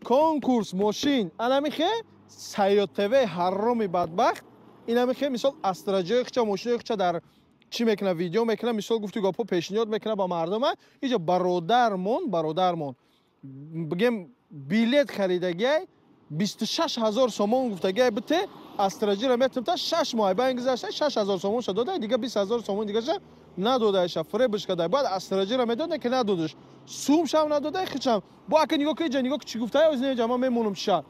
Конкурс мошин анамихе Сайёд ТВ ҳароми бадбахт инамихе мисол астраҷои хича мошинои хича дар чӣ мекуна, видео мекуна, мисол гуфти гапҳо пешниҳод мекуна ба мардума. Иҷо бародармон бигем билет харидагиай 26 000 сомон гуфтагиай, бите астраҷиро метумта 6 моҳ баин гузашта 6000 сомонша додай, дига 20 000 сомон дигаша надодаиша, фиребш кадай. Баъд астраҷиро медода ки надодаш, сумшам надодай хичам. Бо ака нигоҳ ки иҷа нигоҳ ки чӣ гуфтай, оз ма мемонам чиша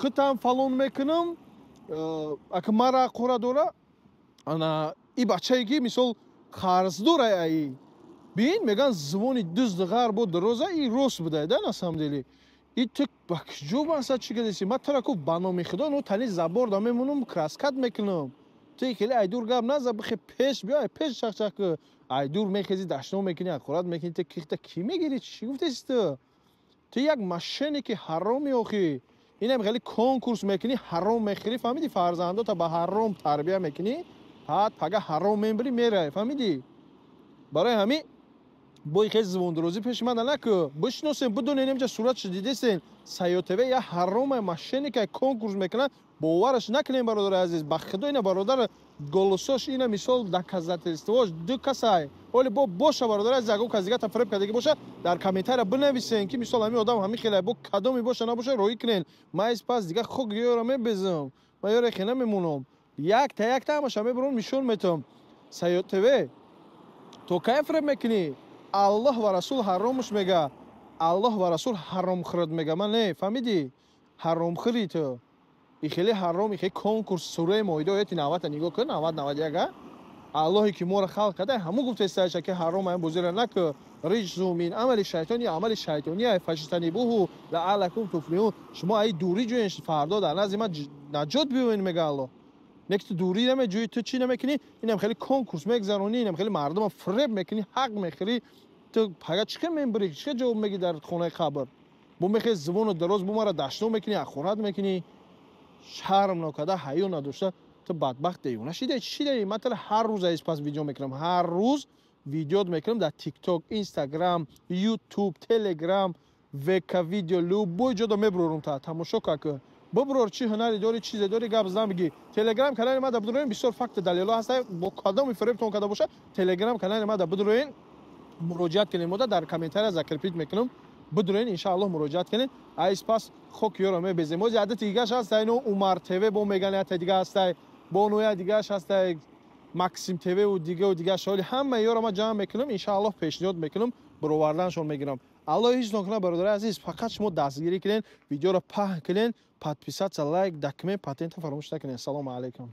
хитам фалон мекунам, ака мара қора дора. Ана и бачае ки мисол қарздор ай бин меган звони дузд ғар бо дороза и рост будай да. На самом деле и ту ба куҷо маса чӣ кадаси? Ма тура ку ба номи худо ну тани забор да мемонам, краскат мекунам. Ту хеле айдур гап наза, бихе пеш биё, ай пеш чахчах ку. Айдур мехези, дашном мекунӣ, ҳақорат мекунӣ. Ту кихта кӣ мегирӣ? Чӣ гуфтеси ту? Ту як мошенники ҳароми охӣ. Инам хеле конкурс мекунӣ, ҳаром мехӯрӣ, фаҳмидӣ? Фарзандота ба ҳаром тарбия мекунӣ, ҳат пага ҳаром мебирӣ, меравӣ, фаҳмидӣ? Барои ҳамин бо хел звондурозӣ пеши ман наку. Бишносем, бидонем, инҷа суратшо дидесен. Сайёд ТВ я ҳарома, мошенника, конкурс мекунад, бовараш накунем, бародари азиз. Ба худо ина бародар голосош, ина мисол доказательствош ду касай. Оли бо боша, бародари азиз, ягон кас дигата фиреб кардагӣ боша, дар комментария бинависен, ки мисол ҳамин одам ҳамин хеле бо кадоме боша набоша, роҳӣ кунен. Ман из пас дига хок ёро мебезам, ман ёре хе намемонам. Якта якта ҳамаша мебурам, нишон метавам. Сайёд ТВ, то кай фиреб мекунӣ? Аллоҳ ва расул ҳаромуш мега, Аллоҳ ва расул ҳаромхӯрд мега, ман не, фаҳмидӣ? Ҳаромхӯри ту и хеле ҳаром, и хеле конкурс. Сураи Моида ояти 90-а нигоҳ кун, 90, 91-а. Аллоҳе ки моро халқ карда, ҳамун гуфтесташа ки ҳаром ҳамин бозиро наку. Риҷзу мин амали шайтони, амали шайтония, фаҷтанибуҳу лааллакум туфлиҳун. Шумо аи дурӣ ҷӯен, фардо дар назди ман наҷот биёен, мега Аллоҳ. Не ки ту дурӣ намеҷӯӣ, ту чӣ намекунӣ? Инам хеле конкурс мегзаронӣ, инам хеле мардума фиреб мекунӣ, ҳақ мехӯрӣ. Ту пага чӣ ка мебирӣ, чӣ ка ҷавоб мегӣ дар хонаи қабр? Бо мехе зубону дароз бо мара дашном мекунӣ, ҳақорат мекунӣ, шарм нокарда, ҳаё надошта. Ту бадбахт девона шидаи, чӣ шидаи? Ман тара ҳар рӯз аз пас видео мекунам, ҳар рӯз видеот мекунам дар Тикток, Инстаграм, Ютуб, Телеграм, ВК видео, любой ҷо да мебурорум. Та тамошо как бибурор, чӣ ҳунаре дорӣ, чизе дорӣ, гап зан бигӣ. Телеграм канали ма да бидуроен, бисёр факти далело ҳаста. Бо кадоми фиребтон карда боша, Телеграм канали ма да бидуроен, муроҷиат кунем. Мода дар комментария закрепить мекунам, бидуроен, иншааллоҳ, муроҷиат кунем. Айс пас хок ёро мебезем. Ози адати дигаш ҳаста, ино Умар ТВ бо меган, ята дига ҳастай, бо ноя дигаш ҳастай, Максим ТВ дигаву дигаш. Ҳоли ҳама ёро ма ҷамъ мекунам, иншааллоҳ, пешниҳод мекунам, бароварданашон мегирам. Аллоҳ ҳеҷ нокунад, бародари азиз, фақат шумо дастгирӣ кунед, видеоро паҳн кунед, подписаться, лайк, дакмаи патента фаромӯш накунед. Салому алайкум.